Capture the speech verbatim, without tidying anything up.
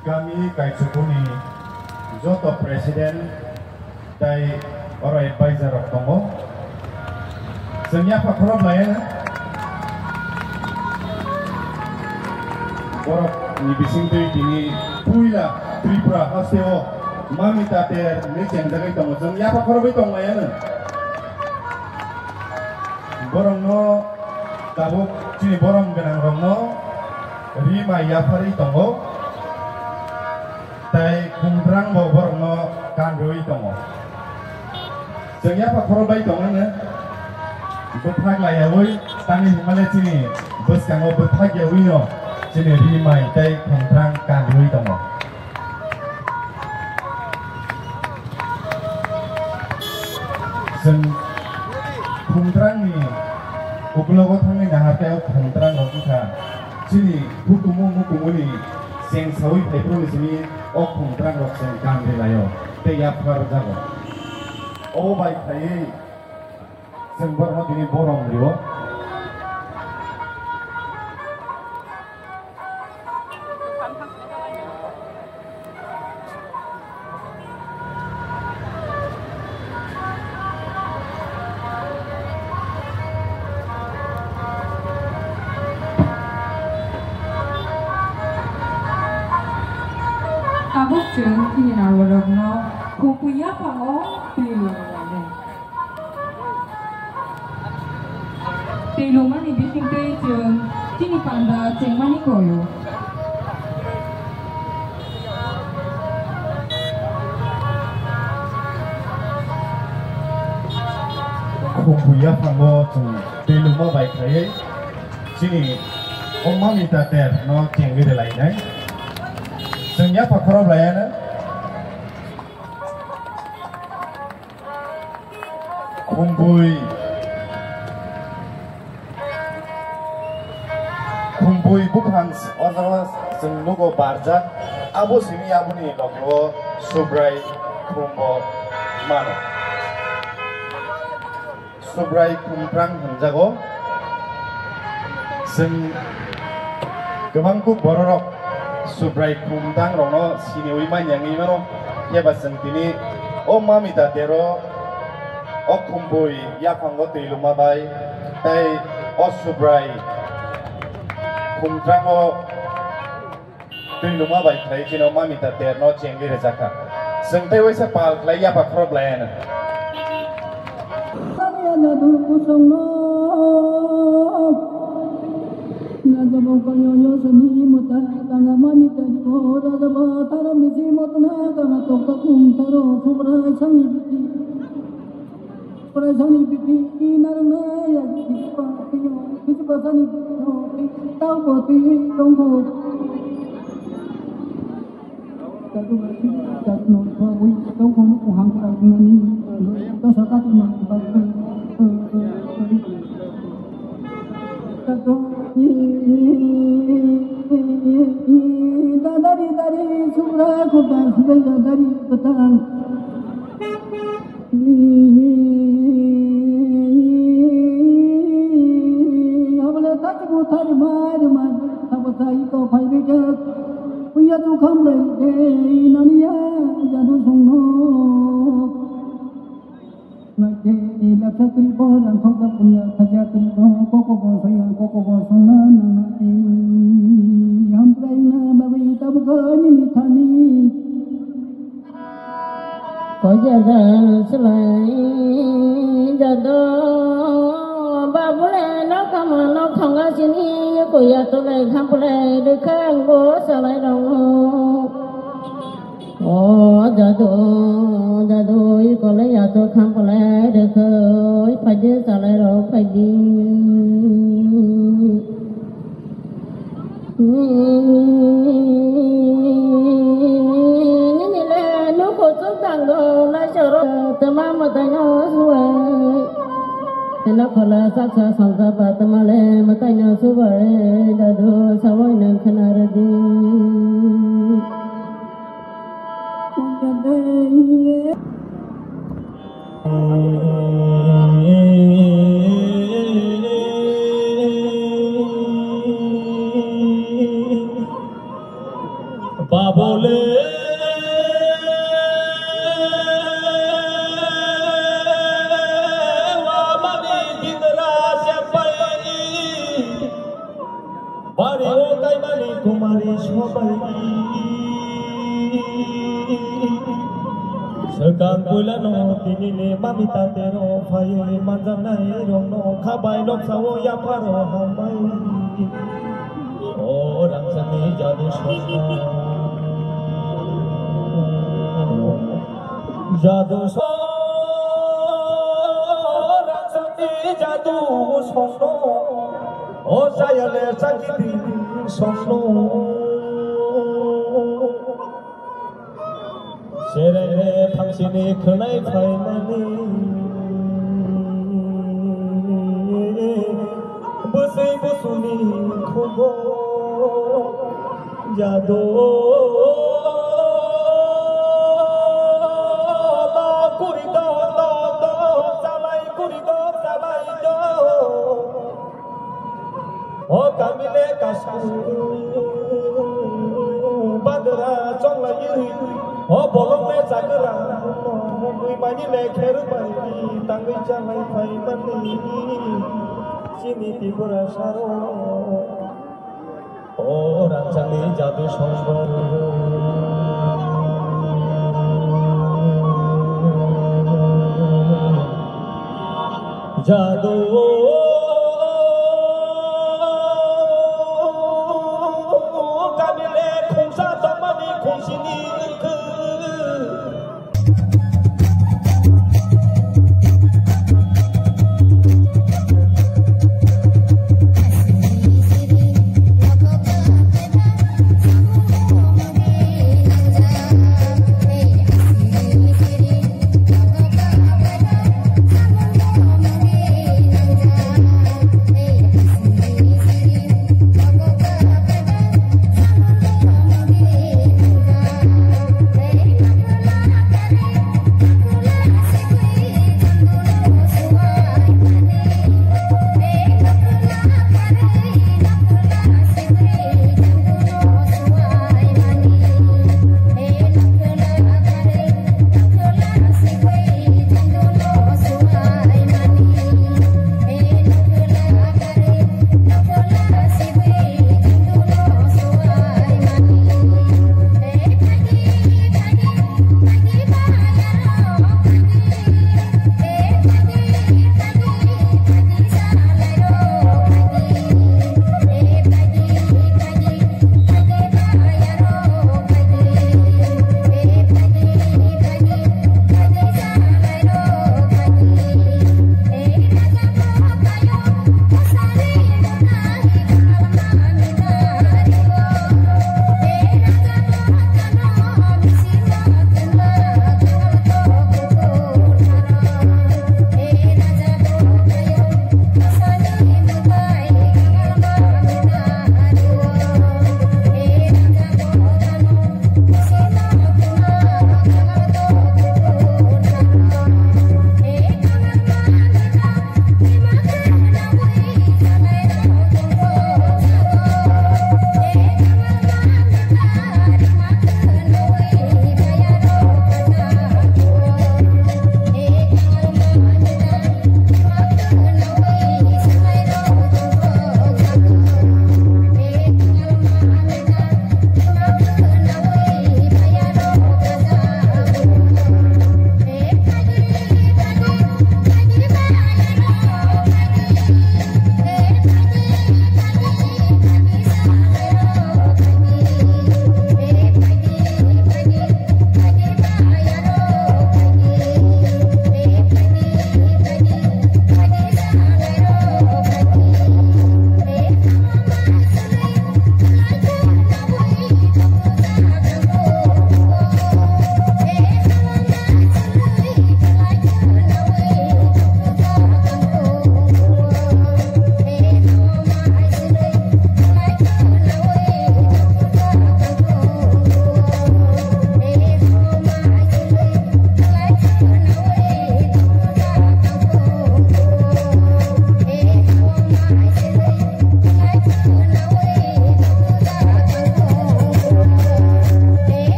Kami Kaichukuni joto president tei oro advisor rok tongo. Chwng yapha khorok laiya. Borok ni bisingtwi tini puila Tripura hasteo Mami Tater hinwi chengjagwi tongo. Chwng yapha khorogwi tong laiya. Borokno tabuk chini borom gwnang rokno ri mai yapharwi tongo. Tei khumdrang bo borokno kanrwi tongo. Chwng yapha khorok bai tongmani bwthak laiyaui tani hwnmale chini bwskango bwthak yaui no chini ri mai tei khumdrang kanrwi tongo. Chwng khumdrangni ukulogo thangwi nahar tei o khumdrang rok wngkha chini hukumu mukumuni cheng saui phaiphuru simi o khumdrang rok chwng kanri laio tei yaphar jago. Obo bai khaiwi chwng borokno tini borom rio. Tabuk chwng chini narwrokno khumui yaphango twi lwmani. Twi lwmani bisingtwi chwng chini panda chengmani koio. Khumui yaphango chwng twi lwma bai khaiwi chini o Mami Tater no chengwi rwlainai. Chwng yapha khorok laiya no. Khumui, khumui buphang o jaga chwng nugo barjak, abo simi aboni loge o Subrai khumbo mano. Subrai khumdrang hwnjago. Chwng kwbangkuk bororok Subrai khumdang rokno siniwi manya wngwi mano, phiya ba chwng tini o Mami Tater o, o khumui yaphango twi lwma bai tei o Subrai khumdrango twi lwma bai khlai chini o Mami Tater no chengwi rwjakha. Chwng tei waisa pal khlai yapha khorok laiya no. Praisani biti narwknai ya, kisipa twiyo, kisipasani bitio, tei taubo twi tongkho. Taduma twi tatno thawi tongkho, nukhung hamkrai wngnani, dosa katima bagwi. Tato, dadari dari subra kota, subra dari petang. Habla tak buthar mar mar, tabasai to phai bejak. Puya tu kham lai de naniya jadu songno. Nai de laksa kri bo rang thok puya khaja kri bo koko bo saya koko bo songna nang nai. Hamkrai na babai tabuk ni thani. Koi jada slai jado, babule no kama no khonga sini, koya tole khampule de khango salai rong. O jado, jado, i kole ya to khampule de khoi, phaji salai rong phaji. Nini le nuko chuk dang do lai choro tama mataino suai. Tena khola saksa sangsa pa tama le mataino suai dadu sawai nang khana radi. Babole wamani dinra sepai, bari o kaimani kumari sobai. Swkang puilano tinini mami tatero phaiwi manjaknai rokno khabai noksao yapharo hambai. O rangchakni jadu songno, jadu song, rangchakni jadu songno, o jayale chakiding songno. Serene phangsini khwnai phaimani, bwswi busuni khugo jadu. Kuri do, do, do, salai kuri do, salai do. O kamile kasku badra chonglaiwi, o bolongle chagra mungwi manile kherbai tangwi chalai phaimani chini Tripura saro. O rangchakni jadu songbo. Jadu.